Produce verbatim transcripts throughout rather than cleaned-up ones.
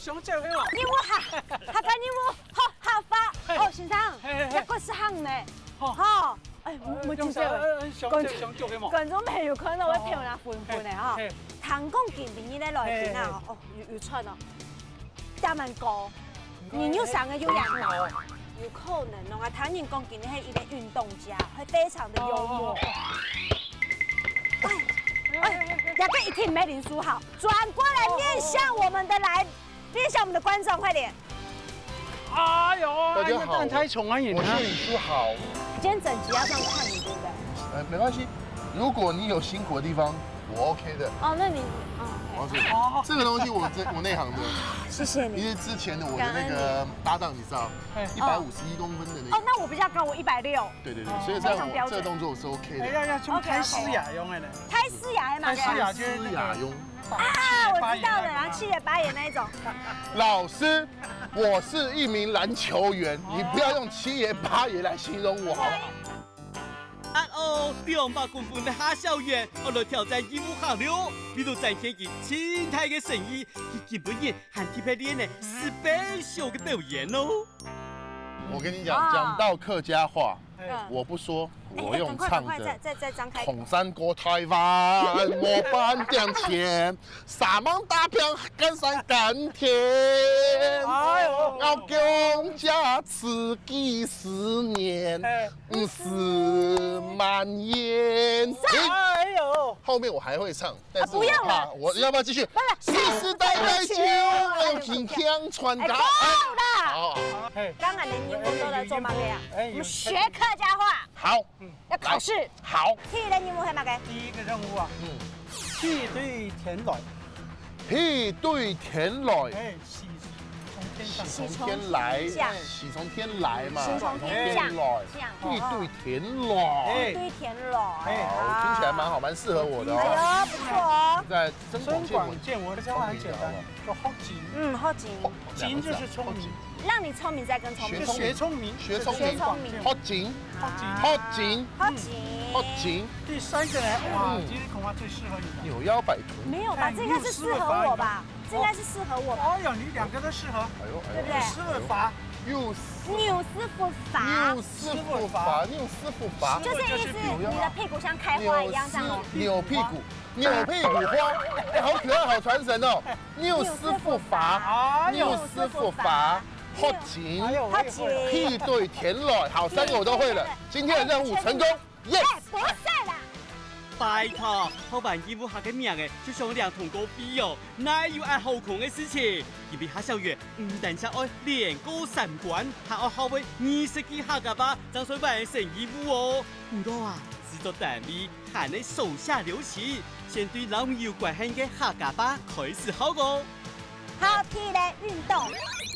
想笑个嘛。任務哈，客家任務，好，好發。哦，先生，嘿，嘿，嘿。這个是行呢。好。好，哎，我，我真笑个。呃，想笑，观众，想笑个嘛。观众朋友看到會騙人分分的哈。嘿，嘿。聽講今晡日个來賓啊，嘿，嘿。哦，有，有賺哦。大滿哥，你又生个又養老，有可能哦。啊，聽人講今日係一个運動家，會非常的幽默。哦，哦，哦。哎，哎，這个一定没林书豪，转过来面向我们的来 面向我们的观众，快点。哎呦，大家好，哎，那当然太宠爱你了。我是李书豪。今天整集要这样看你，对不对？呃，没关系，如果你有辛苦的地方，我 OK 的。哦，那你，哦，OK。我要这个，哦。这个东西我这，我内行的。谢谢你。因为之前的我的那个搭档，你知道，哎。一百五十一公分的那个。哦，那我比较高，我一百六。对对对，哦，所以这样我，非常标准。这个动作我是 OK 的。哎，要，要用开司雅用的呢。开司雅还蛮开司雅就是那个 啊，我知道了，然后七爷八爷那一种。老师，我是一名篮球员，你不要用七爷八爷来形容我，好不好？啊哦，兩百公分个夏小圆，愛來挑戰任務客了，為了展現佢盡大个誠意，佢今晡日還特別練了special个表演哦。我跟你讲，哦。讲到客家话，嗯。我不说，我用唱的。哎，哎，赶快，赶快，再，再，再张开。红山过台湾，没半点钱，沙门大片干山甘甜。哎呦。我公家自己思念，哎。不是满眼。哎呦。后面我还会唱。 但是我怕，啊，不要了。我要不要继续？不是。世世代代就要用金枪传达。哎，够了。哎，好，好。嘿。刚刚的任务都来做嘛个呀？哎，我们学客家话。好。嗯。要考试。来。好。第一个任务是嘛个？第一个任务啊，嗯。去对天来。去对天来。哎， 喜从天降。喜从天来，喜从天降。喜从天来嘛，喜从天降，喜从天来，降，哦。地对天来。哎。地对天来。哎。好，听起来蛮好，蛮适合我的哦。哎呦，不错哦。在增广见闻，增广见闻，这句话很简单，聪明的好不好？叫好奇。嗯，好奇。好，金就是聪明。让你聪明再更聪明。学聪明，学聪明，学聪明。学聪明。好奇，好奇，好奇，好奇。第三个呢，哇，嗯。今天恐怕最适合你了。扭腰摆臀。没有吧？哎，这应该是适合我吧？ 这应该是适合我吧？哎呦，你两个都适合。哎呦，哎呦，对不对？师傅法。扭师傅法。扭师傅法，扭师傅法。就是意思，扭腰啊。你的屁股像开花一样这样哦。扭屁股，扭屁股花。哎，好可爱，好传神哦。扭师傅法，扭师傅法，扭师傅法。好紧。哎呦，我也会了。好紧。地对天来，好，三个我都会了。今天的任务成功。 Yes！哎，不是啦。拜託，好玩義烏客个名仔，就像兩桶高飛哦，哪有恁好空个事情？因為客小月毋單淨愛練過三關，還愛學會二十句客家話，正算完成義務哦。毋過啊，製作單位還愛手下留情，先對摎有關係个客家話開始學哦。好，第一个，運動。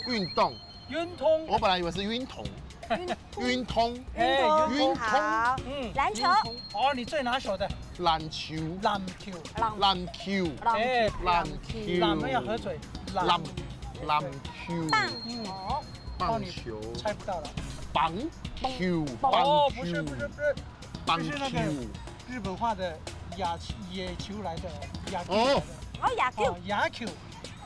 運動。 運動。我本來以為是運動。運，運動。哎，運動，運動。好。嗯。籃球。運動。哦，你最拿手的。籃球。籃球。籃球。籃球。哎，籃球。籃要合嘴。籃，籃球。棒球。嗯。棒球。哦，你猜不到了。棒球，棒球。哦，不是，不是，不是。棒球。就是那个日本话的野，野球来的，野球来的。哦。哦，野球。哦，野球。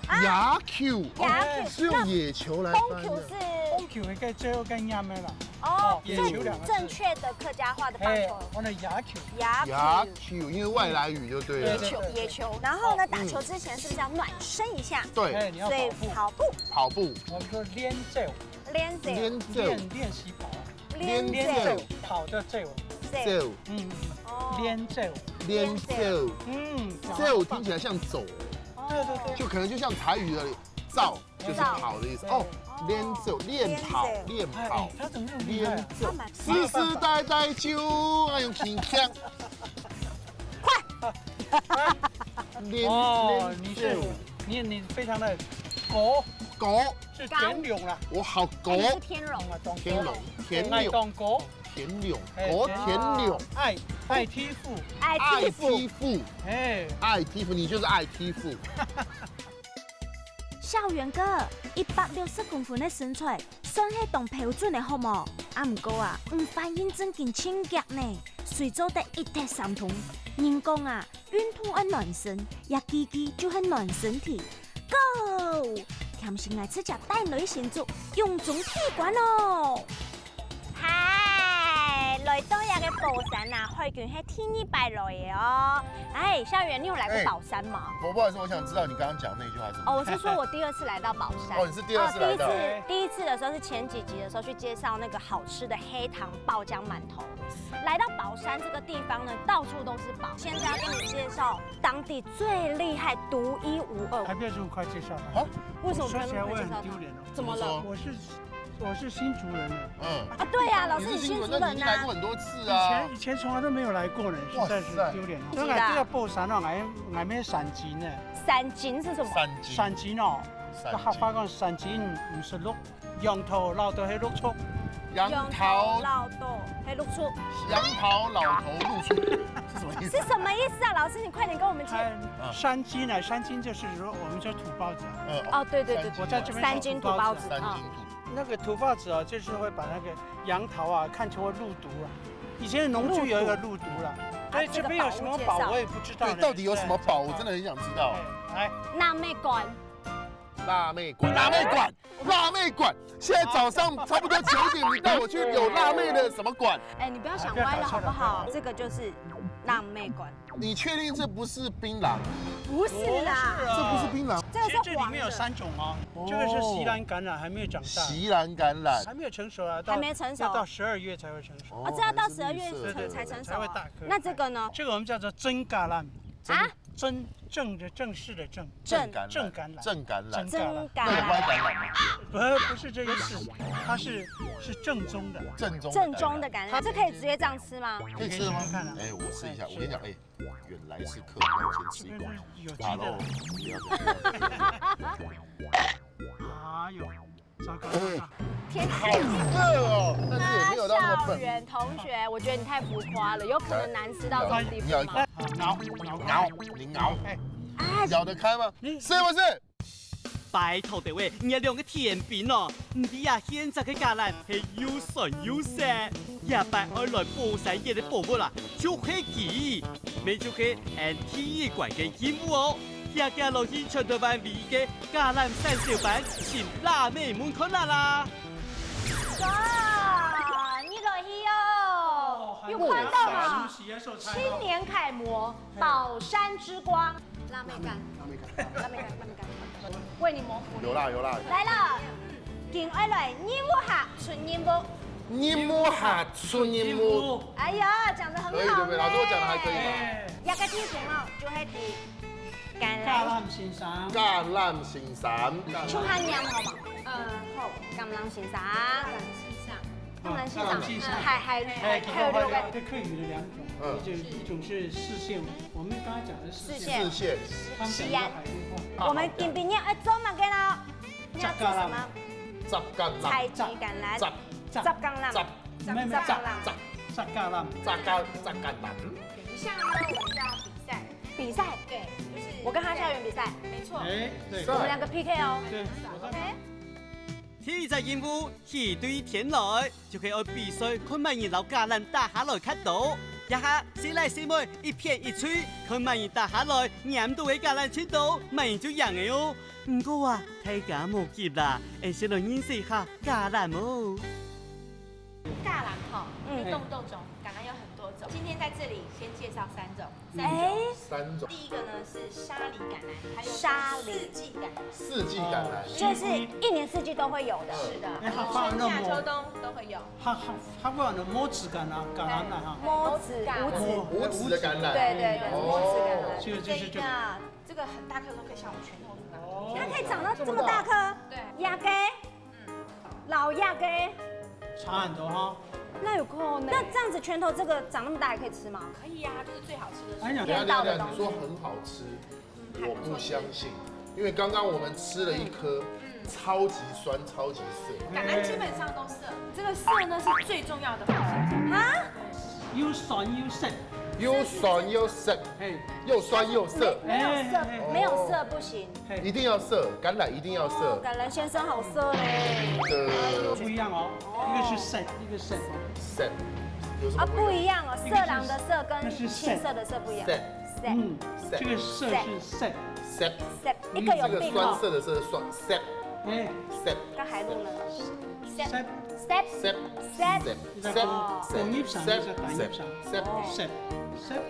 啊，野球，野球。哦，是用野球來翻的。那棒球是？棒球應該最後該念的啦。哦，哦，野球兩个字。正，正確的客家話的棒球。哎，我的野球。野球。野球，因為外來語就對了。對，對，對，對。野球，野球。然後呢，哦，嗯。打球之前是不是要暖身一下？對。哎，你要跑步。所以跑步。跑步。我們說練走。練走。練走。練，練習跑。 練走。練走，跑的走。走。走。嗯，嗯。哦。練走。練走。嗯，走聽起來像走。哦。對，對，對。就可能就像台語的走，就是跑的意思。走。哦，練走，練跑，練走。練跑。哎，哎，他怎麼那麼厲害啊？練走。他蠻，世世代代就愛用輕輕。快！練，哦，練走。你是，你，你非常的狗。狗。 是田龍啦。我好狗。哎，你是天龍。天龍，天龍。愛當狗。天龍，哎，狗天龍。愛，愛欺負。愛欺負。愛欺負。哎。愛欺負，你就是愛欺負。小袁哥，一百六十公分个身材，算係當標準个好無？啊，毋過啊，毋反應正經盡遽呢，隨做得一垤三通。人講啊， 運動愛暖身，這句句就係暖身題。Go！第談心來自家帶女神族，用中鐵觀哦。嗨，來到這个寶山啊，海軍係第二擺來个哦。哎，校園，你有來過寶山嗎？我不好意思，我想知道你剛剛講那句話是什么。哦，我是說我第二次來到寶山。哦，你是第二次來到。呃第一次，第一次的時候是前幾集的時候去介紹那個好吃的黑糖爆漿饅头。來到寶山這個地方呢，到處都是寶。現在要跟你介紹當地最厲害、獨一無二。还没有这么快介绍他。啊为什么不要那么快介绍他？我说起来我很丢脸哦。怎么了？我是我是新竹人了。嗯，啊，对呀，老师，你是你新竹新竹人，那你人啊。来过很多次以啊前。以前从来都没有来过呢，实在是丢脸。哇塞当然这个宝山哦，俺俺们山精呢，山精是什么？山精，山精哦，山这客话讲山精五十六，杨桃老豆系六畜。杨桃，老豆，还露出，杨桃老头露出，是什么意思是？什么意思啊？老师，你快点跟我们解。哎，山精呢，山精就是说我们说土包子啊。嗯，哦，对对对对，我在这边山精土包子山啊。精土。那个土包子啊，就是会把那个杨桃啊看成会露毒啊。以前的农具有一个露毒了，所以这边有什么宝我也不知道呢。对，到底有什么宝？我真的很想知道。哎，来，辣妹干，辣妹馆，辣妹馆，辣妹馆。现在早上差不多九点，你带我去有辣妹的什么馆？哎，你不要想歪了好不好？这个就是辣妹干，你确定这不是槟榔？不是啦，这不是槟榔。这个是其实这里面有黄的。三种哦，这个是锡兰橄榄，还没有长大，锡兰橄榄，还没有成熟啊，到还没成熟要到十二月才会成熟。哦，这要到十二月是绿色的对对对，才成熟才会大颗。那这个呢？这个我们叫做蒸橄榄，啊，蒸正的正式的正，正橄榄，正橄榄正橄榄，蒸蒸橄那有歪榄，橄榄吗？不不是这意思，它是是正宗的。正宗正宗的橄榄，这可以直接这样吃吗？可以吃了吗你试试看啊？哎，我试一下，我跟你讲，哎，原来是客人，先吃一口。有机好了的，，不要再吃了。哎呦，糟糕，哎天好热哦，但是也没有到那么笨。校园同学，我觉得你太浮夸了，有可能难吃到这种地步吗你咬一口？哎，咬咬咬，你咬，哎，哎，咬得开吗？你是不是？拜託各位，你兩个甜品哦，毋知啊，現在个橄欖係又酸又澀，這擺愛來寶山个寶物啦，就係佢，乜就係俺第一關个任務哦。遽遽落去全台灣唯一个橄欖山小販，尋辣妹問看啦啦！哇，你落去哦，有看到吗？青年楷模，宝山之光，辣妹干，辣妹干，辣妹干，为你谋福利。有啦有啦，来了，紧快来，任务下出任务，任务下出任务，哎呀，讲得很好呢。可以对不对？老师，我讲的还可以吗？哎，这个地方哦，就系睇橄橄榄，榄先生，橄榄先生，就下念好吗？嗯，好，橄榄先生，橄榄先生，橄榄先生，橄榄先生还还哎，还有六个，这客语的两种，嗯就是一种是四线，我们刚才讲的是四四线四线，他们讲的海陆话。我们今天要做么个呢？你要做什么？十橄榄，采集橄榄，十十橄榄，十十十橄榄，没有没有十橄榄。十橄榄，十橄十橄榄，等一下呢，我们就要比赛。比赛，对，就是我跟哈校园比赛，没错。哎，对我们两个 P K 哦。对， OK，第一隻任務，起對天來，就係愛比賽看麼人摎橄欖打下來較多。這下細倈細妹一片一隊，看麼人打下來，拈到个橄欖盡多，麼人就贏个哦。毋過啊，大家莫急啦，俺先來認識一下橄欖哦。橄欖哈，嗯一个洞洞中橄榄有很多种，今天在这里先介绍三种，哎三种。三种第一个呢是沙梨橄榄，还有沙梨四季橄榄。四季橄榄，就是一年四季都会有的。是的，哎，好棒春夏秋冬都会有。哈哈，哈不然呢，拇指橄榄，橄榄啦哈。拇指、哎五指，无籽的橄榄，对对对，哦拇指橄榄。这个就是这个。啊，这个很大颗，都可以像我拳头那么大。哦它可以长到这么大颗，对，压根，老压根，差很多哈。那有可能。那这样子拳头这个长那么大也可以吃吗？可以呀，就是最好吃的。哎呀，等一下等一下等一下，你说很好吃，我不相信，因为刚刚我们吃了一颗，超级酸、超级涩，橄榄基本上都涩，这个涩呢是最重要的保鲜。啊，又酸又涩，又酸又涩，哎，又酸又涩，没有涩哎哎哎，没有涩不行。嘿，一定要涩，橄榄一定要涩哦，橄榄先生好涩嘞。的不一样哦，一个是涩，一个涩。涩，有什啊，么不一样？不一样哦，色狼的色跟青色的色不一样。涩色嗯，涩这个涩是涩，涩，色，一个有病哦。这个酸涩的涩酸涩，哎， step， 該海陸呢？ step， step， step， step， step， step， step， step， step， step， step， step， step， step， step， step。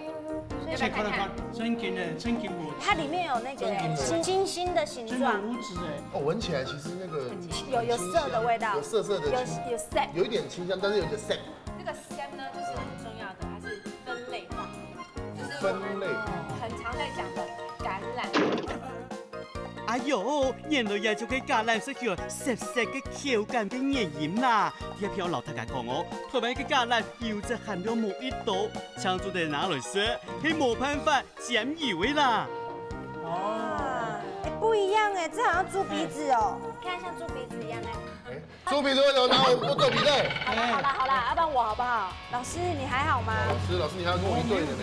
所以 check 看看，真緊的，真緊無。它裡面有那個真緊的。金星的形狀。真的無紙哎。哦，聞起來其實那個有，有色的味道。有澀澀的，有，有澀。有一點清香，但是有點澀。那個澀呢，就是很重要的，它是分類化，就是我們分類。很常在講的橄欖。 哎喲，原來這種个橄欖係有澀澀个口感个原因啦。特別摎大家講哦，臺灣个橄欖油脂含量無幾多，請做得拿來食，係無辦法減油个啦。哇，哎，不一樣哎，這好像豬鼻子哦。看像豬鼻子一樣哎。哎，豬鼻子為什麼拿我做比對？好啦好啦好啦，要不然我好不好？老師，你還好嗎？老師，老師，你還要跟我一對的呢。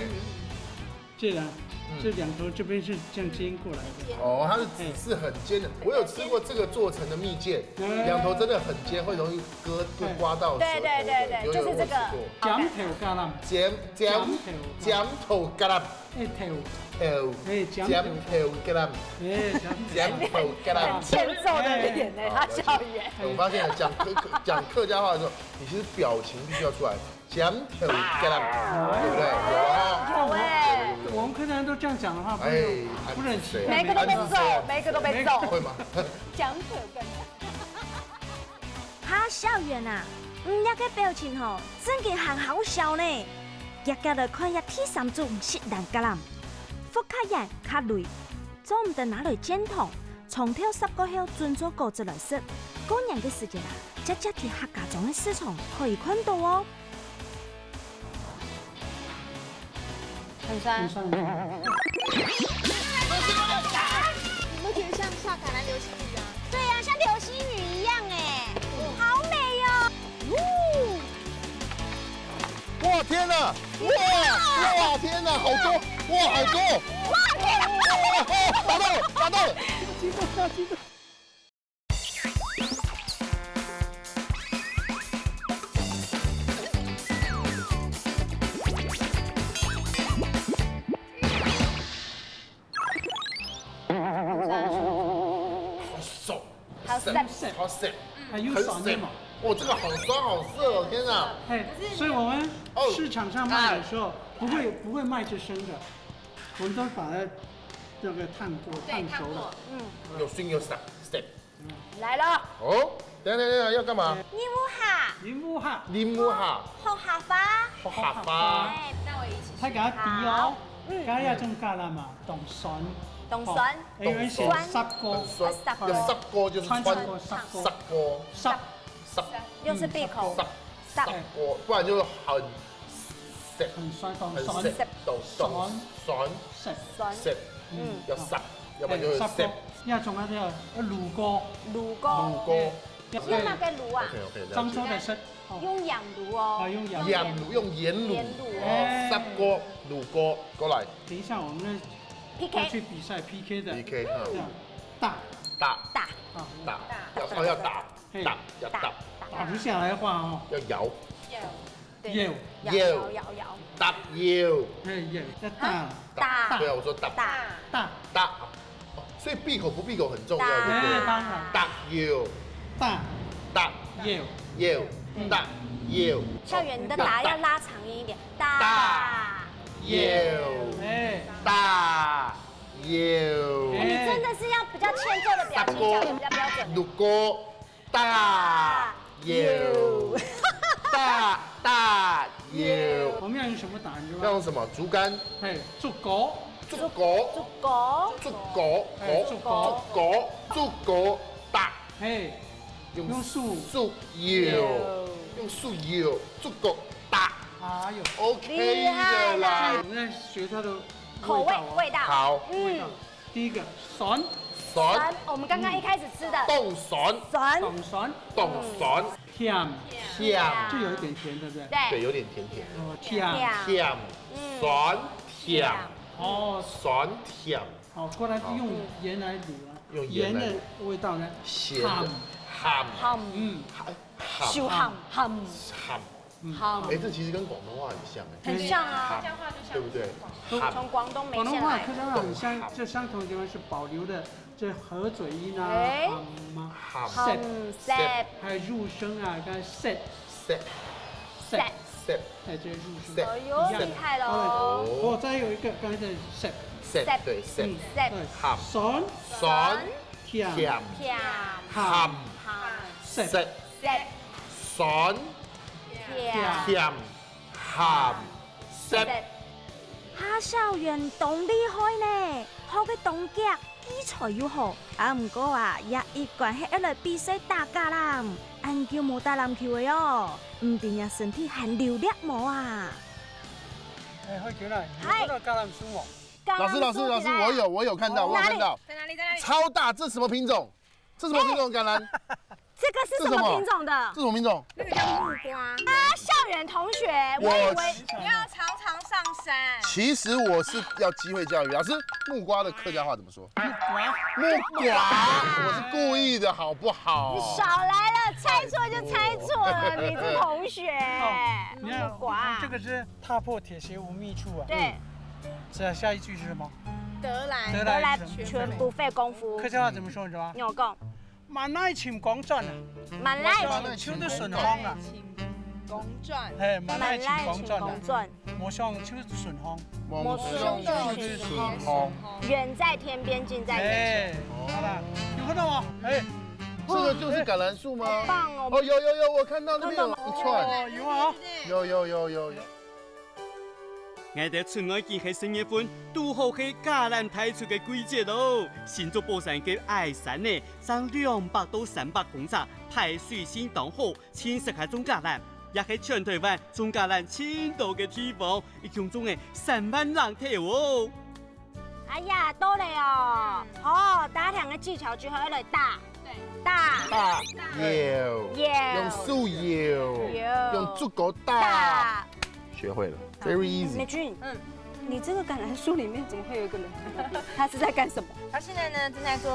這樣，嗯。這兩頭這邊是這樣煎過來的。哦，它的籽是很尖的。我有吃過這個做成的蜜餞，哎。兩頭真的很尖，會容易割，會刮到舌頭的。對對對對，有，有，就是這個。我有吃過。尖頭橄欖。尖，尖，尖頭。尖頭橄欖。哎，頭。頭。哎，尖頭。尖頭橄欖。哎，尖頭。尖頭橄欖。很欠揍的臉呢，哎。他笑語。我發現講客，講客家話的時候，你其實表情必須要出來。 尖頭橄欖，對不對？有啊。有欸。我們客家人都這樣講的話，不會有，哎，不忍心。每個都被揍，每個都被揍。會嗎？尖頭橄欖。哈，小圓啊，你這個表情吼，真个還好笑呢。遽遽來看這第三種食籃橄欖，覆蓋軟較脆，做毋得拿來煎湯，長透煠過後準做果汁來食。過年个時節啊，直接在客家庄个市場可以看到哦。 很酸。很酸。你不覺得像下橄欖流星雨啊？對啊，像流星雨一樣欸，好美哦。哇，天哪！哇，哇，天哪，好多，哇，好多！哇，天哪！哇，哇，打到了，打到了！激动啊，激动！ 好酸，好酸。好酸，還有酸的嘛？很酸。哇，這個好酸好澀哦，天哪！哎，所以我們市場上賣的時候，不會，不會賣這生的，我們都把它那個燙過、燙熟了。對，燙過。嗯。有酸有澀，澀。 來了。哦，等一下，等一下，要幹嘛？任務下。任務下。任務下。學客話。學客話。哎，那我一起學。大家知哦，好。嗯。該這種橄欖嘛，當酸。當酸。哦，因為係煠過。很酸。煠過。要煠過就是穿，穿過，煠過。煠過。煠。煠。又是閉口。煠。煠過，不然就會很澀。很酸，當酸。很澀，當，當酸。酸。澀。酸。澀。嗯。要煠，要不然就會澀。哎，煠過。 你還講到這個，呃，滷過。滷過。滷過。哎，用麼个滷啊？OK，OK，了解。漳州个食，哦。用鹽滷哦。啊，用鹽。鹽滷，用鹽滷。鹽滷哦。哎。煠過，滷過，過來。等一下，我們呢，PK。要去比賽PK的。PK，哈。這樣，打。打。打。啊。打。打。要，哦，要打。嘿。打，要打。打。打不下來的話，哦。要搖。搖。 對，搖。搖，搖，搖，搖。打搖。哎，搖，要打。啊，打。打。對啊，我說打。打。打。打。哦，所以閉口不閉口很重要，打。對不對？哎，當然。打搖。打。打。搖。搖。嗯。打搖。小圓，你的打要拉長一點。打。打。搖。哎。打。搖。哎。你真的是要比較欠揍的表情，講得比較標準。滷過。 打搖。打，打搖。我們要用什麼打，你知道嗎？要用什麼？竹竿。嘿，竹篙。竹篙。竹篙。竹篙。竹篙。哎，竹篙。竹篙。竹篙打。嘿，用，用手。手搖。摇。用手摇，竹篙打。哎喲。OK的啦。厲害啦。我們在學它的味道哦。口味，味道。好。嗯。味道。 第一個，酸。酸。酸，我們剛剛一開始吃的。當酸。酸。當酸。當酸。甜。甜。就有一點甜，對不對？對。對，有點甜甜的。哦，甜。甜。甜。嗯。酸，甜。甜。哦。酸，甜。好，過來用鹽來滷啊。用鹽來滷。鹽的味道呢？鹹的。鹹。鹹。鹹。嗯。鹹，鹹。鹹。鹹。鹹。好，哎，这其实跟广东话很像哎，很像啊，对不对？从广东没下来。广东话客家话很像，这相同的地方是保留的这合嘴音啊，哎，含啊，含，含，塞，还有入声啊，刚才塞，塞，塞，塞，哎，这个入声，哎呦，一样的。厉害了哦。哦，再有一个，刚才的塞，塞，对，塞，嗯，塞，对，含，酸，酸，甜，甜，甜，含，含，塞，塞，酸。 甜、鹹、澀。夏少元當厲害呢，學个當遽，記才又好。啊，毋過啊，這一關係愛來比賽打橄欖，恁久無打籃球个哦，毋知若身體還留力無啊？哎，慧君啊，你有看到橄欖樹無？老师，老师，老师，我有，我有看到，我有看到，在哪里？在哪里？超大，这什么品种？这什么品种橄榄？这个是什么品种的？这什么品种？那个叫木瓜。啊，校园同学，我以为你要常常上山。其实我是要机会教育老师，木瓜的客家话怎么说？木瓜，木瓜，我是故意的，好不好？你少来了，猜错就猜错了，你是同学。哦，你看，木瓜。这个是踏破铁鞋无觅处啊。对。嗯。是啊，下一句是什么？得来，得来全不费功夫。客家话怎么说，你知道吗？你有讲。慢來尋光轉啊。慢來尋，我想秋都順風啊。慢來尋光轉。嘿，慢來尋光轉啊。慢來尋光轉。莫想秋都順風。莫想秋都順風。遠在天边，近在眼前。哎，好啦，有看到吗？哎。这个就是橄榄树吗？好棒哦。哦，有，有，有，我看到那边有一串。哦，有啊。有，有，有，有，有。 𠊎兜出外景係十月份，堵好係橄欖大出个季節咯。新竹寶山个矮山呢，生兩百到三百公尺，排水性當好，盡適合種橄欖，也係全台灣種橄欖盡多个地方，一共種了三萬零頭哦。哎呀，到了哦！好，大家聽个技巧之後，要來打。 打。打，摇，摇，用手摇，摇，用竹篙打。打。学会了，very easy。美君，嗯，你这个橄榄树里面怎么会有一个人？他是在干什么？他现在呢，正在做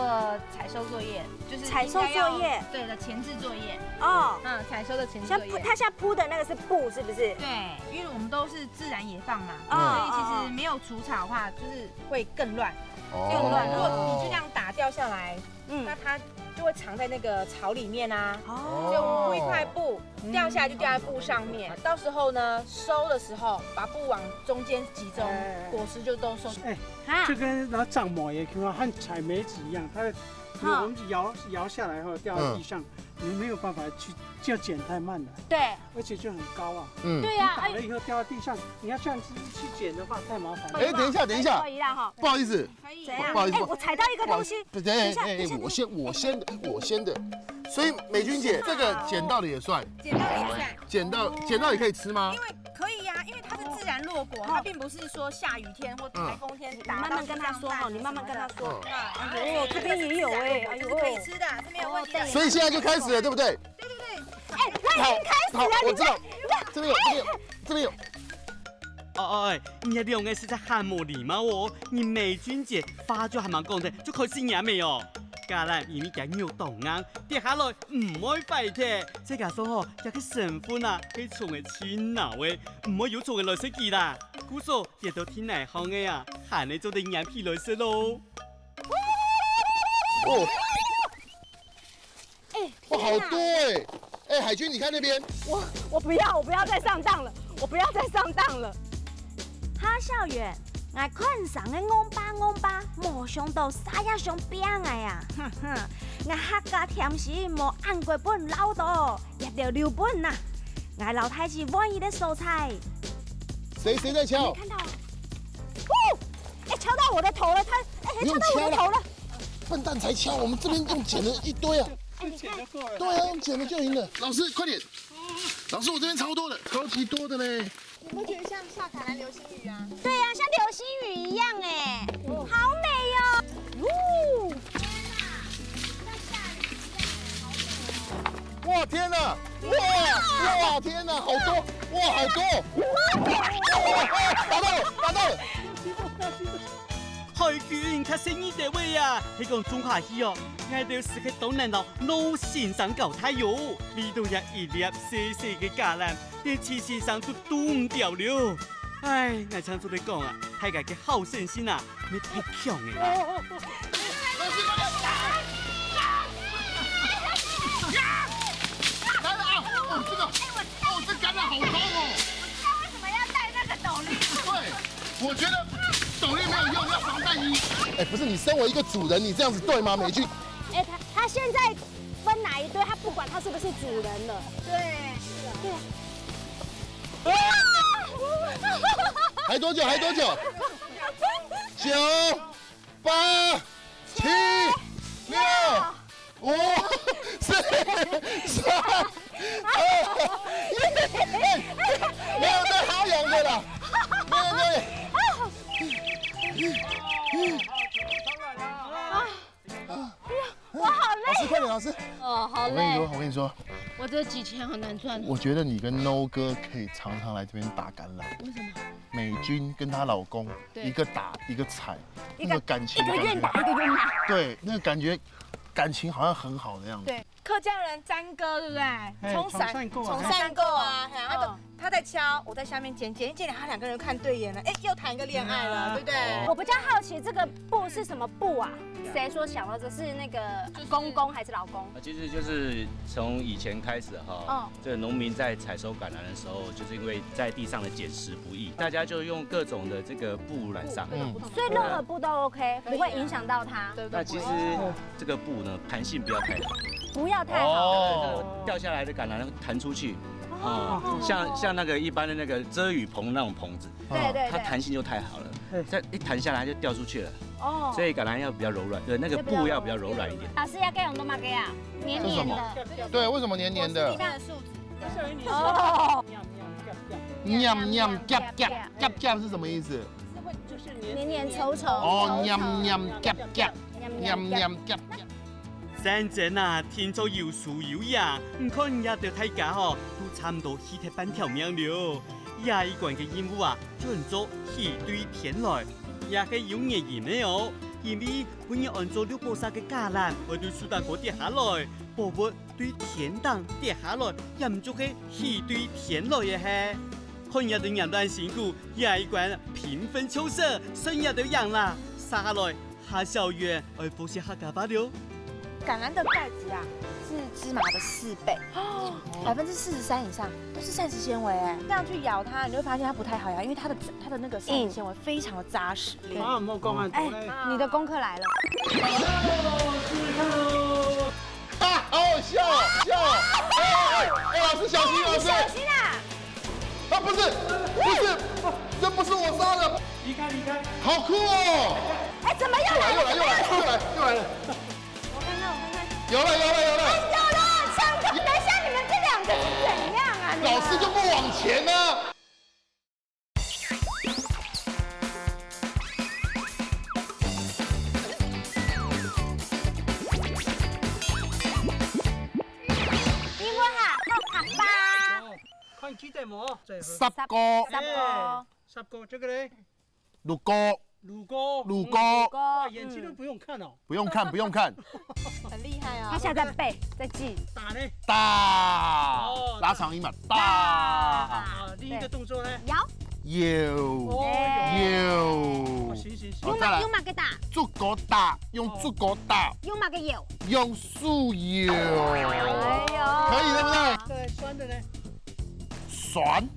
采收作业，就是采收作业？对的，前置作业。哦。嗯，采收的前置作业。现在铺，他现在铺的那个是布，是不是？对，因为我们都是自然野放嘛，哦，所以其实没有除草的话，就是会更乱。哦。更乱。如果你就这样打掉下来， 嗯，那它就会藏在那个草里面啊。哦。所以我们铺一块布，掉下来就掉在布上面。到时候呢，收的时候把布往中间集中，果实就都收。哎，这跟拿掌模也挺好，和采梅子一样，它我们摇摇下来后掉到地上，你没有办法去，这样捡太慢了。对，而且就很高啊。嗯，对呀，你打了以后掉到地上，你要这样子去捡的话，太麻烦了。哎，等一下，等一下，可以啦哈。不好意思， 可以。怎样？不好意思，哎，我踩到一个东西。等一下，等一下，我先，我先的，我先的。所以美君姐，这个捡到的也算，捡到的也算，捡到，捡到也可以吃吗？因为可以呀，因为它是自然落果，它并不是说下雨天或台风天打到地上烂什么的。你慢慢跟他说哈，你慢慢跟他说。哎呦，这边也有哎，哎呦，可以吃的，这没有问题的。所以现在就开始了，对不对？对对对，哎，他已经开始了，好，我知道，这边有，这边有，这边有。 哦哦，哎，你兩个实在還無禮貌哦！你美君姐話就還吂講得，就開始撿咩哦？橄欖因為佢肉當硬，跌下來毋會壞忒。再加上吼，佢个成分啊，係蟲仔盡惱个，毋會有蟲仔來食佢啦。故所跌到地泥項个啊，還係做得撿起來食咯。哦，哎，哇，好多哎！哎，海军，你看那边，我我不要，我不要再上当了，我不要再上当了。哈，小圆，𠊎看上个戇巴戇巴，無想到啥也想騙𠊎啊！哼哼，𠊎客家甜心無恁過分老到，一條留分呐！𠊎老太子萬一个所在。谁谁在敲？没看到啊？哦，哎，敲到我的头了，他哎，敲到我的头了。笨蛋才敲，我们这边用捡的一堆啊。用捡就够了。对啊，用捡的就赢了。老师，快点！老师，我这边超多的，超级多的嘞。你不觉得像下橄榄流星雨啊？对啊，像流星雨一样哎，好美哦！哟，哇天哪！哇哇天哪，好多！哇，好多！哇，打到了，打到了！好愛救人較細義兜仔啊！係講種下去哦，𠊎兜斯係當難摎老先生搞大喲。為著這一粒細細个橄欖，連徐先生都擋毋著了。唉，𠊎常做得講啊，大家个好勝心啊，乜太強了啦！來了啊！哦，這個，哦，這橄欖好高哦！我知道為什麼要戴那個斗笠。對，我覺得斗笠沒有用，要防彈衣。哎，不是，你身為一個主人，你這樣子對嗎？美君，哎，他他现在分哪一队，他不管他是不是主人了。对，对，还多久？还多久？九、八、七、六、五、四、三、二、一。哎，没有在哈洋的啦，没有在。我好累。老师，快点，老师。哦，好我跟你说，累。我跟你说，我这几千很难赚。我觉得你跟 No 哥可以常常来这边打橄榄。为什么？美君跟她老公对一个打一个踩，一个那个感情一个愿感觉打一个愿拿。对，那个感觉感情好像很好的样子。对，客家人詹哥对不对？哎冲散冲散过啊冲散过啊，嘿，他都嗯他在敲，我在下面剪，剪一剪，他两个人看对眼了，哎，又谈一个恋爱了，嗯对不对？我比较好奇这个布是什么布啊？谁说想到这是那个公公还是老公？啊，其实就是从以前开始哈，哦这个农民在采收橄榄的时候，就是因为在地上的捡拾不易，大家就用各种的这个布染上。嗯，所以任何布都 OK，可以啊不会影响到他，对那其实这个布呢，弹性不要太大，不要太好。哦，掉下来的橄榄弹出去，哦，像像那个一般的那个遮雨棚那种棚子，对对对，它弹性就太好了，这样一弹下来就掉出去了，哦，所以橄榄要比较柔软，对，那个布要比较柔软一点。老师要该用多么个啊？黏黏的。对，为什么黏黏的地？上的树脂。小一年哦，黏黏夹夹，夹夹是什么意思？就是黏黏黏稠稠。哦，黏黏夹夹，黏黏夹夹。山珍啊，聽著有輸有贏，毋過這兜大家吼，都差毋多去忒半條命了。這一關个任務啊，叫做去對天來，也係有原因个哦。因為分人安做綠寶石个橄欖，會對樹頂高跌下來，寶物對天頂跌下來，也毋就係去對天來个嘿。看這兜黏到恁辛苦，這一關平分秋色，算這兜贏啦。續下來， 下小園愛複習客家話了。橄欖的盖子啊，是芝麻的四倍，百分之四十三以上都是膳食纤维哎。这样去咬它，你会发现它不太好咬，因为它的它的那个膳食纤维非常的扎实。啊，莫讲啊，哎我嘞，你的功课来了。啊，好好笑哦，笑哦！哎哎哎，老师小心，老师！小心啊！啊，不是，不是，这不是我杀的，离开离开。好酷哦！哎，怎么又又来来了？又来又来又来又来了，我看看，我看看。有了有了有了，有了，上课。等一下，你们这两个是怎样啊？你们老师就不往前呢。英文哈，好卡巴。看几点哦，最后十个，十个。十个这个嘞，六个，五个，五个，哇，个眼睛都不用看哦。不用看不用看，很厉害啊！他现在在背，在记。打呢？大哦，拉长音嘛，大，啊，另一个动作呢？摇，有哦，有哦，，行行行，好再来用，马给打，竹篙打，用竹篙打，用马给摇。用手摇，哎呦，可以对不对？对，酸的呢？酸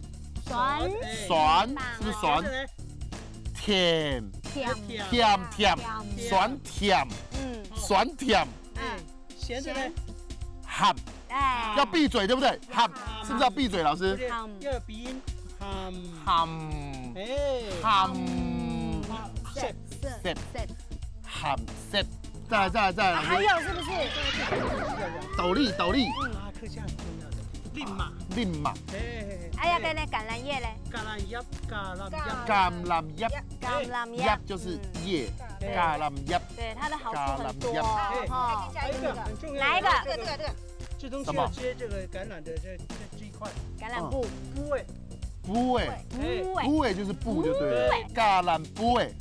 酸哎酸吧是不是酸？酸的呢？甜甜，甜甜，甜酸甜嗯，酸甜，哎，咸的呢？鹹，哎，要闭嘴对不对？鹹，是不是要闭嘴？老师，不是，要有鼻音，鹹，鹹哎，鹹鹹，鹹鹹鹹，再来再来再来，老师，还有是不是？斗笠斗笠，啊，客家很重要的，令马，令马，哎，哎呀，对对，橄榄叶嘞，橄榄叶，橄榄叶，橄榄叶，橄榄叶叶，就是叶，对橄榄叶，对，它的好处很多橄榄叶哦，哈。还有一个很重要的，哪一个？这个这个这个，这东西要接这个橄榄的这这这一块橄榄布，部位，布诶，布诶，布诶就是布就对了，橄榄布诶，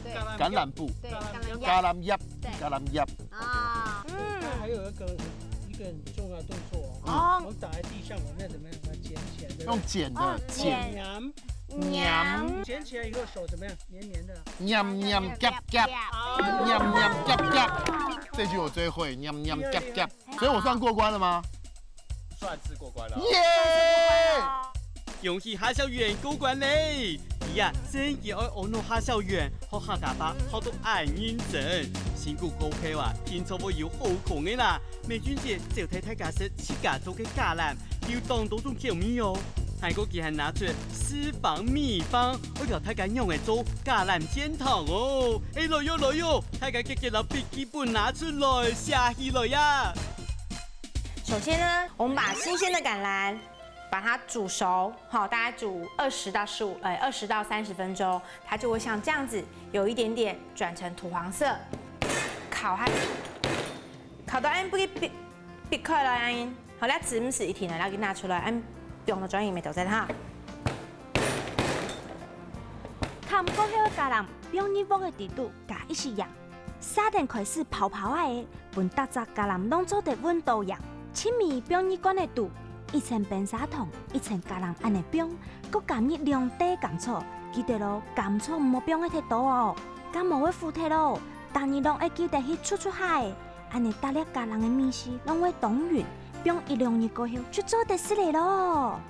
对，橄榄布，对，橄榄叶。橄榄叶，对。橄榄叶。啊，嗯。它还有一个很，一个很重要的动作哦。哦。我们打在地上，我们要怎么样把它捡起来，对不对？用捡的，哦，捡。捡。 黏。黏。捡起来以后手怎么样？黏黏的。黏黏夹夹，啊。黏黏夹夹。这句我最会，黏黏夹夹。所以我算过关了吗？算是过关了。耶！恭喜哈校園過關咧！佢啊，真經愛阿諾哈校園，學客家話學到恁認真。辛苦過後啊，定著會有好康个啦！ 美君姐招待大家食自家做个橄欖，有當多種口味哦。還過佢還拿出四方米飯，愛教大家仰仔做橄欖煎湯哦。哎，來喲，來喲，大家遽遽摎筆記本拿出來，寫起來呀！首先呢，我们把新鲜的橄榄把它煮熟，好，大概煮二十到十五，呃，二十到三十分钟，它就会像这样子，有一点点转成土黄色。烤下去，烤到恁樣必必必开了恁樣，好了，紙毋使一定了，然后给拿出来，恁放到专业里面都在哈。烤過後个橄欖放入鑊个底肚，加一息鹽，沙等開始泡泡仔个，分逐隻橄欖攏做得搵到樣。切米放入罐个肚，一層冰砂糖，一層橄欖恁樣放， 過加入兩塊甘草，記得咯，甘草毋好放个忒多哦，該無會苦忒咯。逐日攏愛記得去捽捽下仔，恁樣逐粒橄欖个味緒攏會當勻，放一兩日過後就做得食了咯。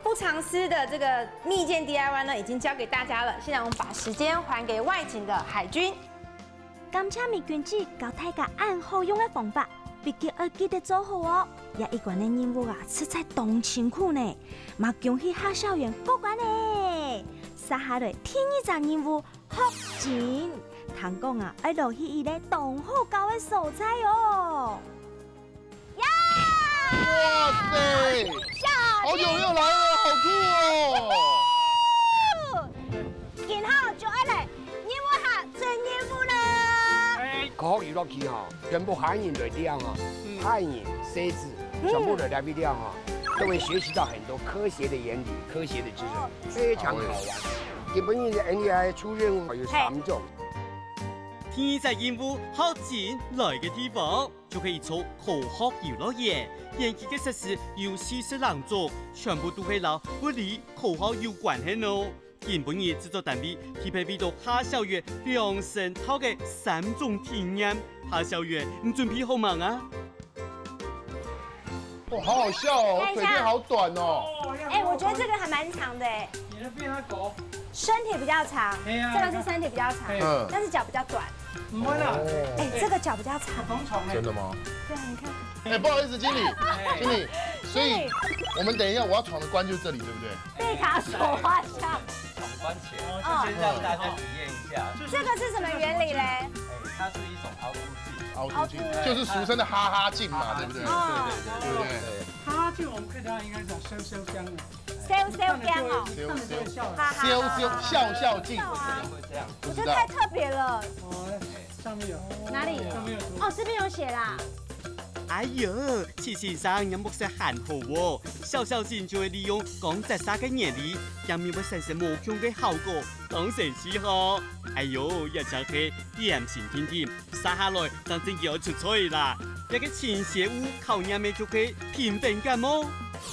不藏私的這個蜜餞D I Y呢，已經教給大家了。現在我們把時間還給外景的海軍。 感謝美君姐教大家恁好用个方法，筆記愛記得做好哦。這一關个任務啊，實在當辛苦呢。嘛恭喜哈校園過關咧！接下來第二隻任務，學緊。聽講啊，愛落去一個當好搞个所在哦。 呀！哇塞！校好久沒有來了，好酷哦！今後就愛來任務下真任務啦！科學遊樂區哈，全部漢人來尞哈，嗯。漢人、獅子，嗯。全部來這位尞哈，都會學習到很多科學的原理、科學的知識，非常好玩。日本人的 N D I 出任務有三種。第二隻任務，好進來个地方。 就係一座科學遊樂園，園區个設施有四十零種，全部都係摎物理、科學有關係哦。今晡日製作單位特別為到哈校園量身套个三種體驗，哈校園，你準備好吂啊？哇，好好笑哦，看一下。腿片好短哦。哎，我覺得這個還蠻長的哎。你的比他高。身體比較長，哎呀，這個是身體比較長，哎。嗯。但是腳比較短。 毋會啦。哦。哎，這個腳比較長。同床哎。真的嗎？對啊，你看。哎，不好意思，經理，經理，所以我們等一下我要闖的關就是這裡，對不對？貝卡手畫像。闖關前，哦。先讓大家體驗一下。這個是什麼原理嘞？哎，它是一種凹凸鏡。凹凸鏡，凹凸。就是俗稱的哈哈鏡嘛，對不對？哦。對不對？哈哈鏡我們客家應該講瀟瀟gang的。瀟瀟gang哦。看了就會，看了就會笑了。哈哈哈哈。瀟瀟，笑笑鏡。啊。會這樣。我覺得太特別了。哦， 上面有。哪裡？上面有圖。哦，這邊有寫啦。哎喲，徐先生，你目色還好哦！瀟瀟鏡就係利用光折射个原理，正面會產生無窮个效果，當神奇吼！哎喲，這正係點心定定，續下來正正經愛出菜啦！這個清潔屋考驗个就係平衡感哦！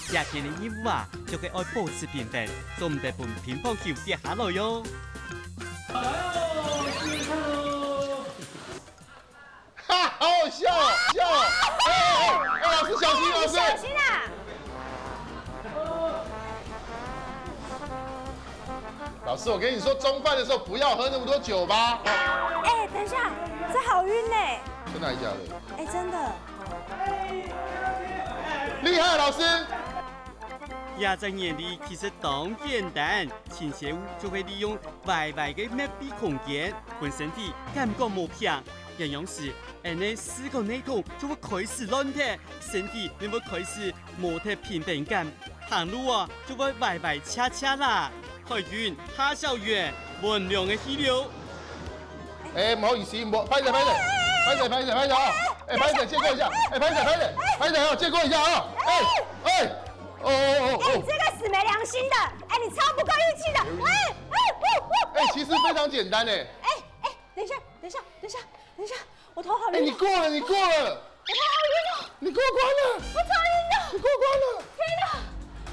這件个任務啊，就係愛保持平衡，做毋得分乒乓球跌下來喲！ 哈，好好笑哦，笑哦！哎哎哎哎，老師小心，老師！小心啊！老師，我跟你說，中飯的時候不要喝那麼多酒吧。哎，等一下，這好暈呢。真的還假的？哎，真的。厲害，老師！這隻原理其實當簡單，清潔屋就係利用 歪歪个密閉空間，分身體感覺無平。恁樣時，𫣆个四個系統就會開始亂忒，身體也會開始無忒平衡感，行路啊就會歪歪斜斜啦。海軍下校園，溫良个氣流。哎，不好意思，不，拍手拍手，拍手拍手拍手啊！哎，拍手借過一下，哎，拍手拍手拍手啊，借過一下啊！哎哎，哦哦哦哦，哎，你這個死沒良心的，哎，你超不夠義氣的，哎哎哦哦，哎，其實非常簡單哎。 哎，等一下，等一下，等一下，我头好哎，你晕哦，过了，你过了，我头好晕哦，你过关了，我头好晕哦，你过关了。天哪！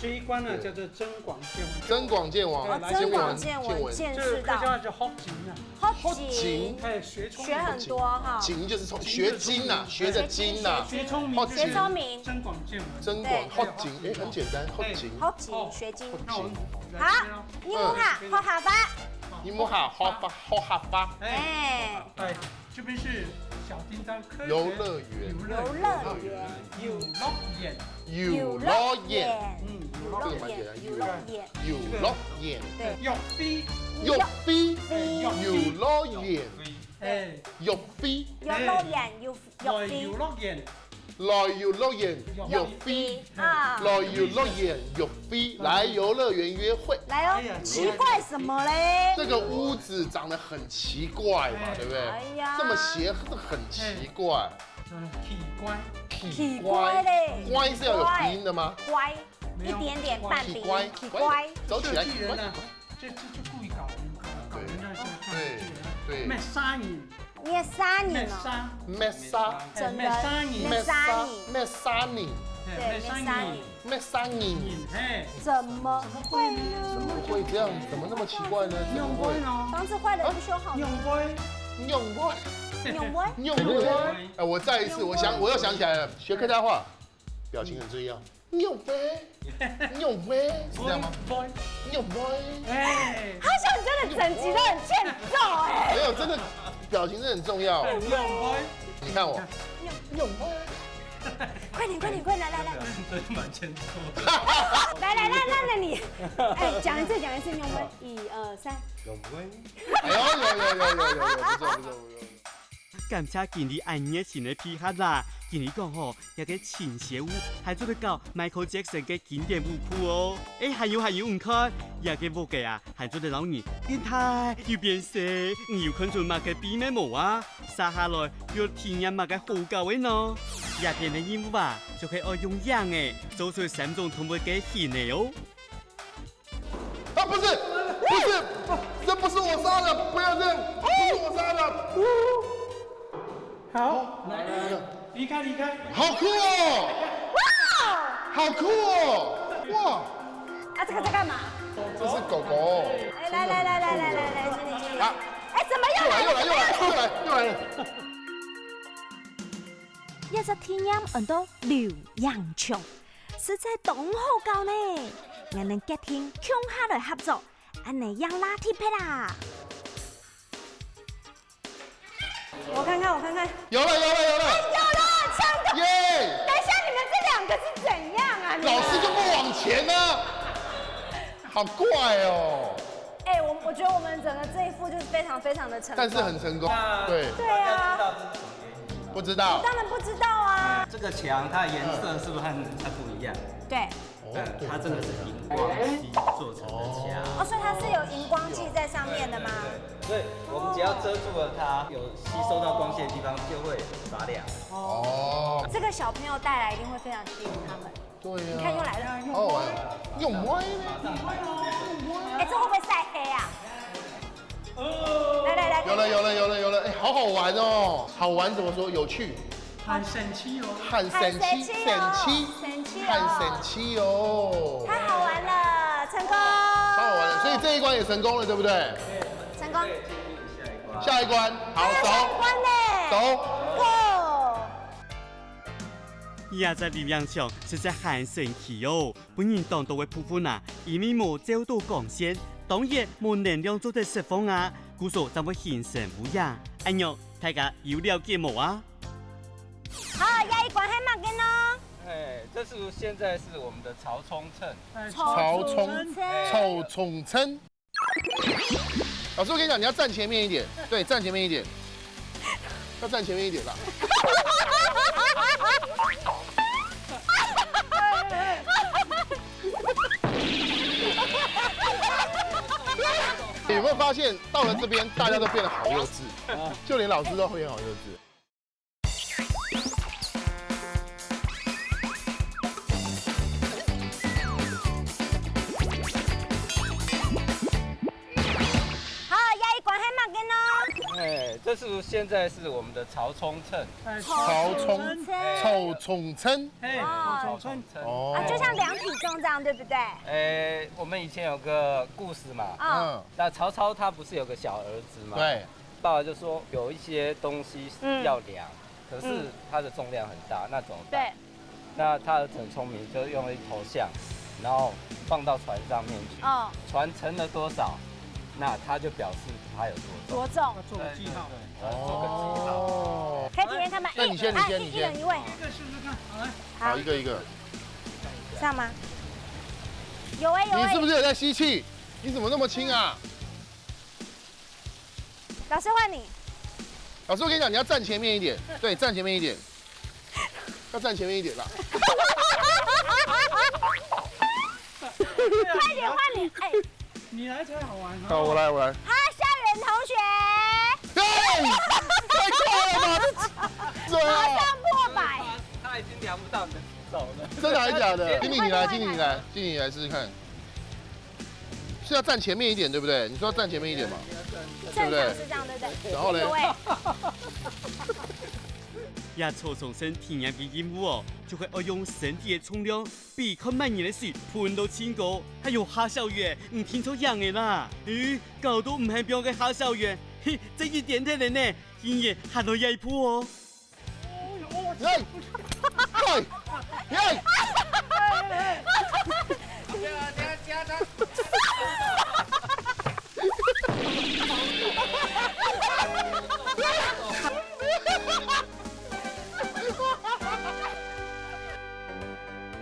这一关呢，叫做增广见闻。增广见闻，哦，来，增广见闻，见闻。见识到。这个客家话叫学精啊。学精，学精。哎，学聪明。学很多哈。精就是聪，学精啊，学的精啊。学聪明就是学聪明。增广见闻。增广，对。学精，哎，很简单，学精。哎，学精，学精。那我们来这边哦。好，你好哈，嗯。学客话。你好哈，学客话。哎，哎。哎。 这边是小叮当科学游乐园。游乐园。游乐园。游乐园。游乐园。嗯，游乐园。这个蛮简单，游乐园。游乐园。对。玉飞。玉飞。哎，玉飞。游乐园。哎。玉飞。游乐园，玉，玉飞。来游乐园。 来游乐园约会。啊。来游乐园约会。来哦，哎呀，奇怪什么嘞？这个屋子长得很奇怪嘛，哎。对不对？哎呀。这么邪，这很奇怪。哎。嗯，奇怪。奇怪嘞。乖是要有鼻音的吗？乖，没有。一点点半鼻音，奇怪。奇怪。走起来。设计人呢，这，这就故意搞，搞，搞人家说看不对啊。对，对。咩生人。 咩生人哦。咩生。咩生。哎，整人。咩生人。咩生人。咩生人。哎，对，咩生人。咩生人。咩生人。哎。怎么会呢？怎么会这样？怎么那么奇怪呢？怎么会？用杯哦。房子坏了不修好呢？用杯。用杯。用杯。用杯。哎，我再一次，我想，我又想起来了，学客家话，表情很重要。 用杯，用杯，是这样吗？杯。用杯。哎。好像真的整集都很欠揍哎。没有，真的，表情真的很重要。用杯。你看我，用杯。快点，快点，快点，来，来，来。真的蛮欠揍的。来，来，来，来，来，你，哎，讲一次，讲一次，用杯，一二三。用杯。哎呦，有，有，有，有，有，有，不错，不错，不错。 感谢经理恁热情个配合啦！经理讲吼，这个清洁屋还做得搞Michael Jackson个经典舞步哦。哎，还有还有，你看，这个屋个啊，还做得让你变大又变细，你有看出么个秘密无啊？接下来要体验么个好搞个呢？这片个任务啊，就系要用影个做出三种动物个形个哦。 啊，不是，不是，这不是我杀的，不要这样，不是我杀的。好，来，来，来，离开，离开。好酷哦！好酷哦！哇！啊，这个在干嘛？这是狗狗哦。哎，来来来来来来来，经理经理。啊。哎，怎么又来了？又来又来又来又来又来了。这只体验安到留影墙。 实在当好搞呢！俺等决定共下来合作，恁呢正拉特别啦！我看看，我看看。有了，有了，有了！哎，有了，成功！耶！等一下，你们这两个是怎样啊？你们老师就不往前呢，好怪哦！哎，我我觉得我们整个这一副就是非常非常的成功，但是很成功，对。对啊，大家知道这是什么原因吗？不知道。我当然不知道啊。这个墙它的颜色是不是和人家不一样？对。哦，嗯，对，它这个是荧光漆做成的墙。哦，所以它是有荧光剂在上面的吗？对，对，对，所以我们只要遮住了它，有吸收到光线的地方就会发亮。哦。这个小朋友带来一定会非常吸引他们。对啊。你看又来了。好好玩，用歪呢？哎，这会不会晒黑啊？来来来，有了有了有了有了，哎，好好玩哦，好玩怎么说？有趣。 很神奇哦。很神奇，很神奇哦，神奇，神奇哦。很神奇哦。太好玩了，成功。太好玩了，所以这一关也成功了，对不对？成功。下一关，好，走。下一关呢？走。Go。这只留影墙实在很神奇哦，分人当多个部分啊，因为无照到光线，当然无能量做得释放啊，故所正会形成乌影。哎哟，大家有了解无啊？ 好，下一关系么个呢？哎，这是现在是我们的曹冲称。哎，曹冲，曹冲称。老师，我跟你讲，你要站前面一点，对，站前面一点，要站前面一点啦。有没有发现，到了这边，大家都变得好幼稚，就连老师都变好幼稚。 好，下一关系么个呢？哎，这是不是现在是我们的曹冲称？哎，曹冲，曹冲称。哎，哦。曹冲称。哦。啊，就像量体重这样，对不对？哎，我们以前有个故事嘛，啊。嗯。那曹操他不是有个小儿子嘛？对。爸爸就说有一些东西嗯。要量，可是嗯。它的重量很大，那怎么办？对。那他儿子很聪明，就用了一头象，然后放到船上面去。哦。船沉了多少，那他就表示他有多重。多重。要做个记号。对，对，对，要做个记号。哦。可以体验看吗？那你先，你先，哎，你先。一人一位。一个试试看，好来。好，一个一个。这样吗？有哎，有哎。你是不是有在吸气？你怎么那么轻啊？老师换你。老师，我跟你讲，你要站前面一点，对，站前面一点，要站前面一点啦。快点换你，哎，你来才好玩哦。好，我来，我来。哈，校园同学。哎，太快了吧，这，这马上破百。他已经量不到你的体重了。真的还是假的？经理，你来，经理，你来，经理，你来试试看。是要站前面一点，对不对？你说要站前面一点嘛，对不对？正常是这样，对不对？然后嘞？有哎。 這曹冲称體验个任務哦，就係愛用身體个重量，比看麼人个水噴到盡高，還有哈小圓，毋定著贏个啦。咦，搞到毋肯放个哈小圓，嘿，這一點點个呢，竟然行到這一步哦。哎，哎，哎。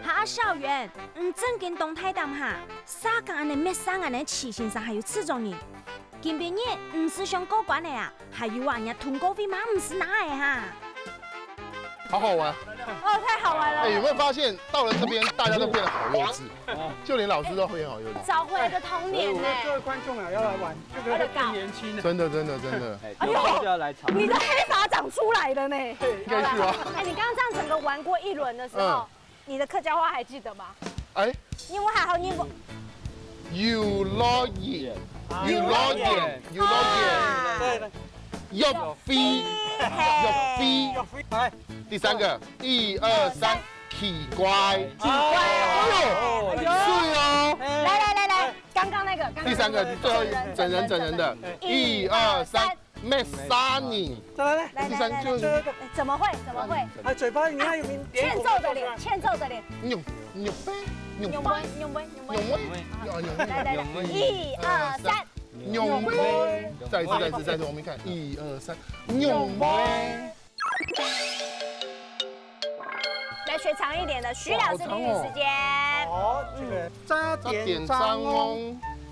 哈小圓，你正經當大膽哈！啥个恁呢滅殺恁呢徐先生還有製作人？今晡日毋使想過關了啊，還有啊，人家通告費嘛毋使拿个哈！好好玩。哦，太好玩了。哎，有没有发现到了这边，大家都变得好幼稚，就连老师都变好幼稚。找回了个童年呢。各位观众啊，要来玩，这个更年轻了。真的，真的，真的。哎，哎呦，有空就要来吵。你的黑发长出来了呢。应该是哦。哎，你刚刚这样整个玩过一轮的时候，嗯。 你的客家话还记得吗？哎。你有好好念过。遊樂園，遊樂園，遊樂園。啊。對，對。約會，嘿。約會。約會，來。第三个，一二三，奇怪。奇怪。哎呦，哎呦。是哦。來，來，來，來，剛剛那個，剛剛那個第三个，最後一，整人，整人的。整人，整人。一二三。 滅殺人。再來，來。來，第三就是來，來，來，怎麼會？怎麼會？哎，嘴巴你看有沒有？欠揍的臉，欠揍的臉。牛，牛背，牛背，牛背，牛背，牛背。牛背。啊，牛背。來，來，來，牛背。一二三。牛背。再一次，再一次，再一次，我们看，一二三，牛背。 来，学长一点的，徐老师给你时间。哇，好长哦。好，这个，嗯。早點早安。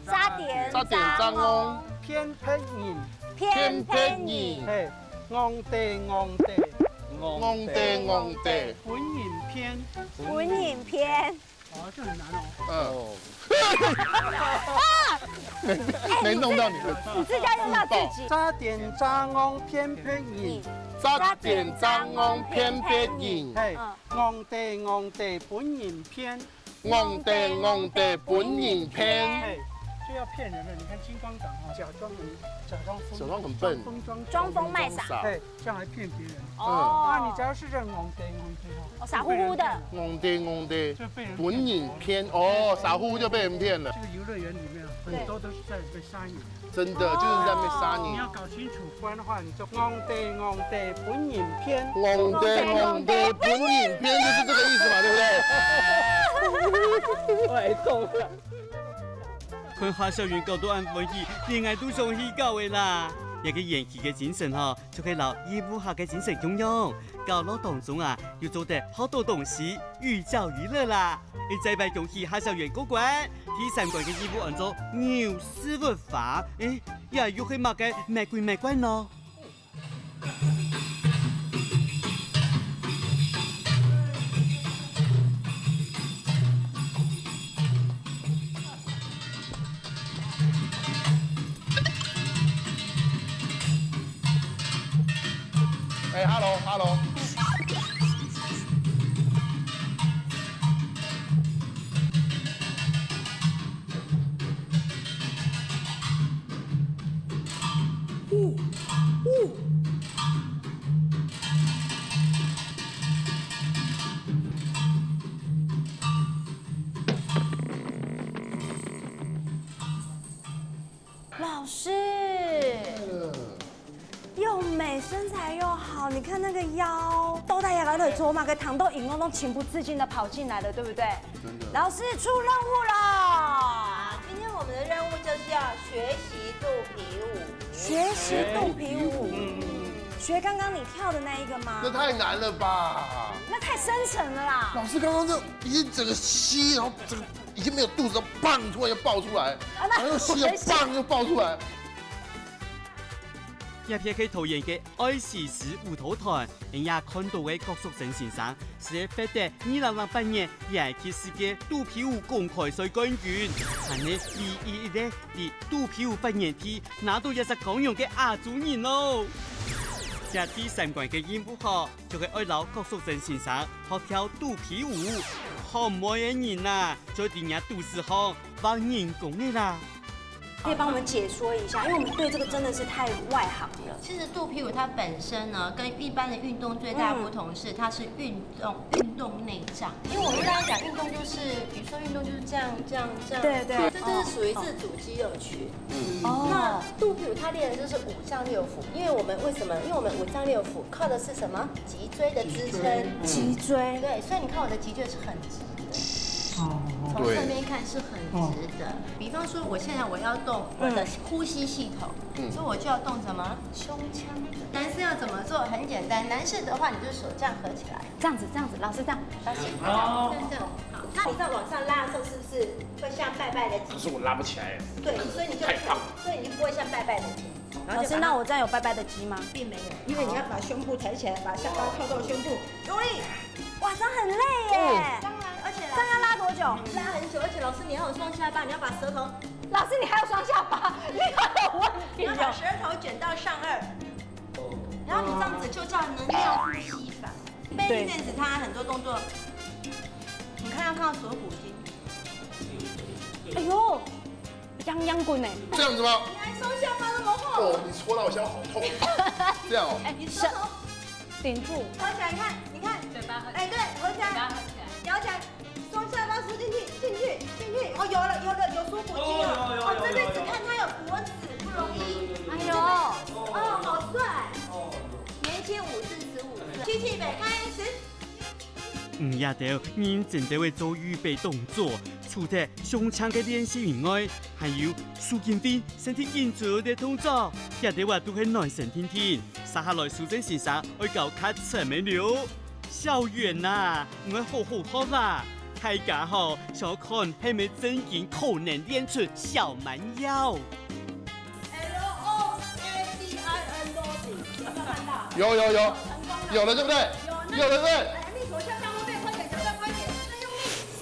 早點早安。早點早安。偏僻人。偏僻人。嘿，戇底戇底。戇底戇底。本人偏。本人偏。 哦，这很难哦。嗯。哦。没，没弄到你的。你自家用到自己。早點早安偏僻人。早點早安偏僻人。嘿，嗯。戇底戇底本人偏。戇底戇底本人偏。嘿，就要骗人了。你看金光党哦，假装很，假装疯，假装很笨。装疯装傻。装疯卖傻。嘿，这样来骗别人。哦。啊，你只要是认戇底戇底哦，哦，傻乎乎的。就被人骗了。戇底戇底，就被人骗了。本人骗，哦，傻乎乎就被人骗了。这个游乐园里面啊，对。很多都是在被杀人。真的，就是在那边杀你。你要搞清楚，不然的话，你就戇底戇底本人偏。戇底戇底本人偏，就是这个意思嘛，对不对？我懂了。 看哈小圓搞到恁歡喜，連𠊎都想去搞个啦。這个園區个精神吼，就係摎義烏客个精神共樣，搞樂當中啊，又做得學到東西，寓教於樂啦。一再擺恭喜哈小圓過關，第三關个義烏安到牛屎朏花，誒，這又係麼个麼鬼麼怪呢？ 哎，hello，hello。老師，又美，身材又好，你看那個腰，到底愛來做麼个？糖到影哦，都情不自禁的跑進來了，對不對？真的。老師出任務了。今天我們的任務就是要學習肚皮舞。學習肚皮舞。學剛剛你跳的那一個嗎？那太難了吧？那太深沉了啦。老師剛剛這已經整個吸，然後整個已經沒有肚子，砰，突然又爆出來，啊，那然後吸了，我也是。砰，又爆出來。這片係桃園个愛西斯舞蹈團，恁樣看到个郭淑珍先生，係在二零零八年愛奇斯个肚皮舞公開賽冠軍，還係唯一一個在肚皮舞發源地拿到這隻光榮个亞洲人哦。這第三關个任務吼，就係愛摎郭淑珍先生學跳肚皮舞，好妹个人啊，就在若肚屎項畫人公个啦。可以幫我們解說一下，因為我們對這個真的是太外行了。其實肚皮舞它本身呢，跟一般的運動最大的不同是，它是運動運動內臟。因為我們一般講運動就是，比如說運動就是這樣這樣這樣，對對，這就是屬於自主肌肉群。哦，那肚皮舞它練的就是五臟六腑，因為我們為什麼？因為我們五臟六腑靠的是什麼？脊椎的支撐。脊椎。对，所以你看我的脊椎是很直的，哦，从侧面看是很直的。比方说，我现在我要动，我的呼吸系统，所以我就要动什么？胸腔。男士要怎么做？很简单，男士的话，你就手这样合起来，这样子，这样子，老师这样，老师这样这样，好，那你再往上拉的时候，是不是会像拜拜的？可是我拉不起来。对，所以你就太胖了。所以你就不会像拜拜的。 老师，那我这样有拜拜的肌吗？并没有，因为你要把胸部抬起来，把下巴靠到胸部，用力。哇，这样很累耶。当然，而且这样要拉多久？拉很久，而且老师你要有双下巴，你要把舌头，老师你还有双下巴，你有问题哦。你要把舌头卷到上颚，然后你这样子就叫能量呼吸法。Benny Dance 它很多动作，你看要看到锁骨筋。哎呦， 痒痒棍呢。这样子吗？你还双下巴那么厚。哦，你戳到我现在好痛。这样哦。哎，你舌头顶住，合起来，你看，你看，嘴巴合起来，哎，对，合起来，嘴巴合起来，咬起来，双下巴收进去，进去，进去。哦，有了，有了，有锁骨肌了。哦，有有有有有有有。这边只看它有脖子，不容易。哎呦，哦，好帅。年轻五四十五岁，七七北开始。 嗯，這兜認真兜仔做預備動作，除忒胸腔个練習以外，還有手筋伸、身體緊緻个動作，這兜啊都係暖身定定。接下來淑珍先生愛教較深个了。小圓啊，你愛好好學啦！大家吼，想愛看係毋係正經可能練出小蠻腰。 L O A D I N，有没有看到？有有有，成功了，有了对不对？有，那有了对不对？哎，你左下方会不会快点？左下方快点，再用力，十、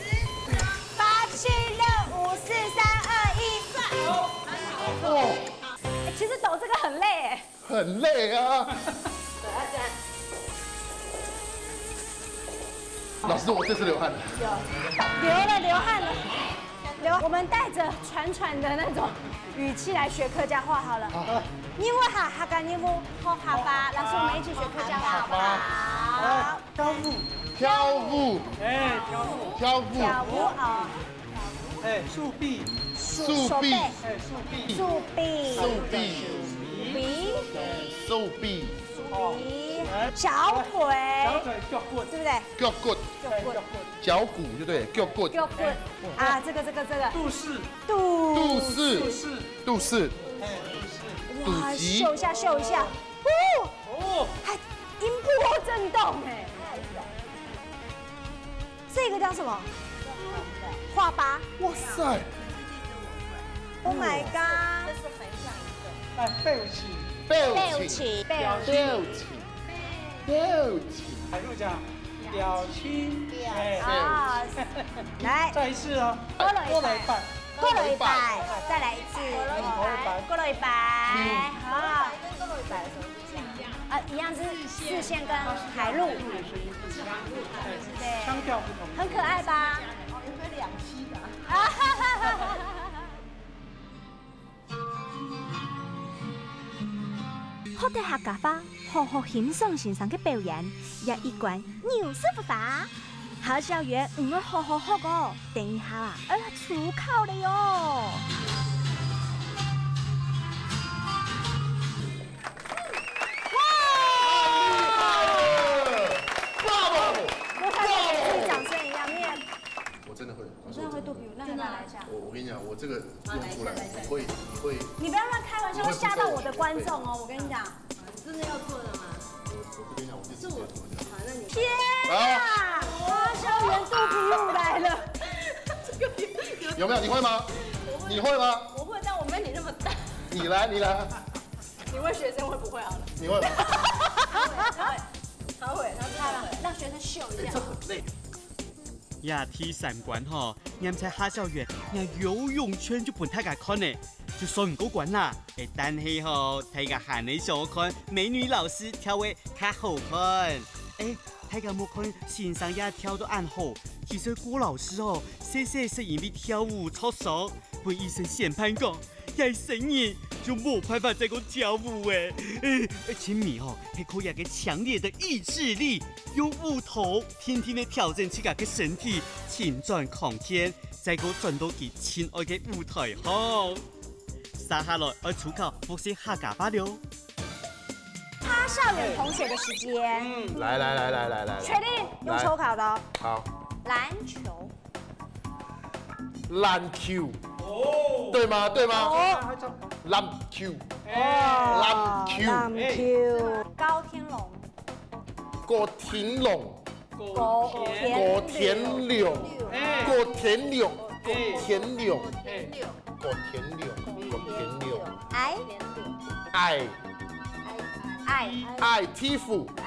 八、七、六、五、四、三、二、一，算。哦，哎，其实抖这个很累哎。很累啊。对，要这样。老师，我这次流汗了。流了，流汗了。 有，我们带着喘喘的那种语气来学客家话好了。你为哈哈干你不好哈巴，老师，我们一起学客家话好不好？好。跳舞。跳舞。哎，跳舞。跳舞。跳舞啊。哎，竖臂。竖臂。哎，竖臂。竖臂。竖臂。竖臂。竖臂。竖臂。哎，小腿。小腿，脚骨。对不对？脚骨。脚骨。 脚骨就对了，脚骨。脚骨。啊，这个，这个，这个。肚屎。肚肚屎。肚屎。肚屎。哎，肚屎。哇，肚脐。秀一下，秀一下。哦，哦。还音波震动哎。这个叫什么？画八。哇塞。Oh my god！这是横向一个。哎，背起。背起。背起。背起。背起。还是讲表情。哎。啊，来。再一次哦。过了一半。过了一半。过了一半。再来一次。过了一半。过了一半。好。跟过了一半的时候是这样。啊，一样是视线跟海陆。对。腔调不同。很可爱吧？哦，有没有两栖的啊？ 学得客家話，好好欣賞先生个表演，這一關有師傅法。好，小圓，你愛好好學哦，等一下啊，愛出考了喲。我跟你讲，我这个用出来，你会，你会，你不要乱开玩笑，会吓到我的观众哦！我跟你讲，真的要做的吗？我我这边讲，我就直接做这样。好，那你天啊，花校园肚皮舞来了。有没有？你会吗？你会吗？我会，但我没你那么大。你来，你来。你问学生会不会好了？你会吗？他会，他会，他会。好了，让学生秀一下。哎，这很累。 夜市三關吼，黏在下校園，連游泳圈就分大家看呢，就算毋過關啦。誒，但係吼，大家還係想看美女老師跳个較好看。誒，大家莫看先生也跳到恁好，其實郭老師吼，細細係因為跳舞著傷，分醫生宣判講， 這生人就無辦法再過跳舞誒。誒，誒，盡尾吼，係靠佢个強烈个意志力，用舞蹈定定个調整自家个身體，扭轉康健，再過轉到佢親愛个舞台吼。接下來愛出考複習客家話了。哈校園同學的時間，來來來來來來，確定用抽考的哦。好，籃球，籃球，對嗎？對嗎？籃球，哦，籃球，籃球，高天龍，高天龍，高高天龍，高天龍，高天龍，高天龍，高天龍，矮，矮，矮，矮地虎，哇，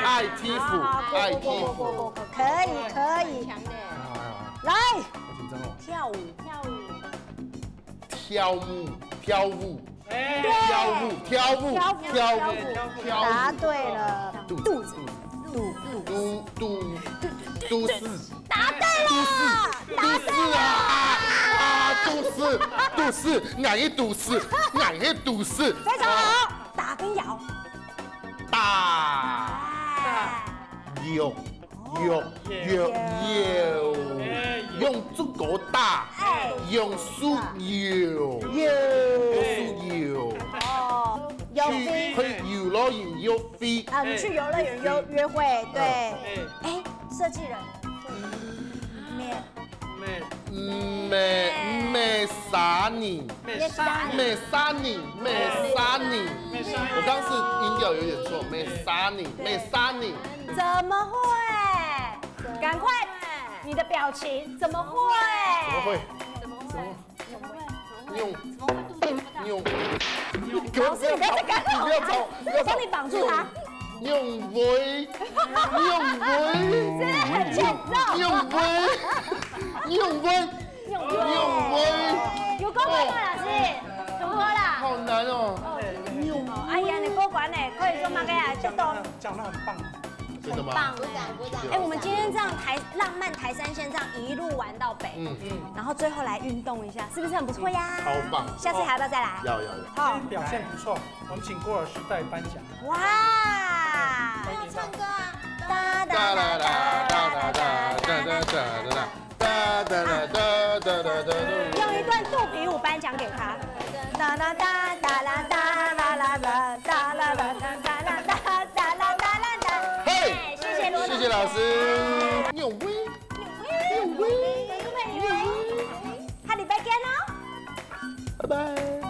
矮地虎，矮地虎。可以可以，來，好紧张哦。跳舞，跳舞，跳舞，对，跳舞，跳舞，跳舞，跳舞。答对了，肚肚子，肚肚肚肚肚屎，答对了，肚屎啊！啊，肚屎，肚屎，俺个肚屎，俺个肚屎。非常好，打跟摇，打，哎，用用用用，用足够打，哎，用手摇，有，手摇。哦，有去飞，去游乐园约会，啊，你去游乐园约约会，对，哎，设计人，面咩咩啥呢？面啥咩啥呢？咩啥呢？我刚刚是音调有点错，咩啥呢？咩啥呢？怎么会？赶快，你的表情怎么会？怎么会？怎么会？用用，老师，你不要再干扰我，不要吵，不要吵我帮你绑住他。用威，用威，真的很欠揍。用威，用威，用用威，有过关吗，老师？有过啦。好难哦。哦，哎呀，你过关呢，可以做么个啊？就懂。讲得很棒。真的吗？棒鼓掌鼓掌。哎，我们今天这样台浪漫台三线这样一路玩到北，嗯，然后最后来运动一下，是不是很不错呀？超棒。下次还要不要再来？要要要。好，表现不错，我们请郭老师代班讲。哇！要唱歌啊。哒哒哒哒哒哒哒哒哒哒哒哒哒哒哒哒哒哒哒。用一段肚皮舞颁奖给他。哒啦哒哒啦哒啦啦啦哒啦啦哒哒啦哒哒啦哒啦哒。嘿，哎，谢谢罗谢谢老师。用威，有威有威，下礼拜见哦。拜拜。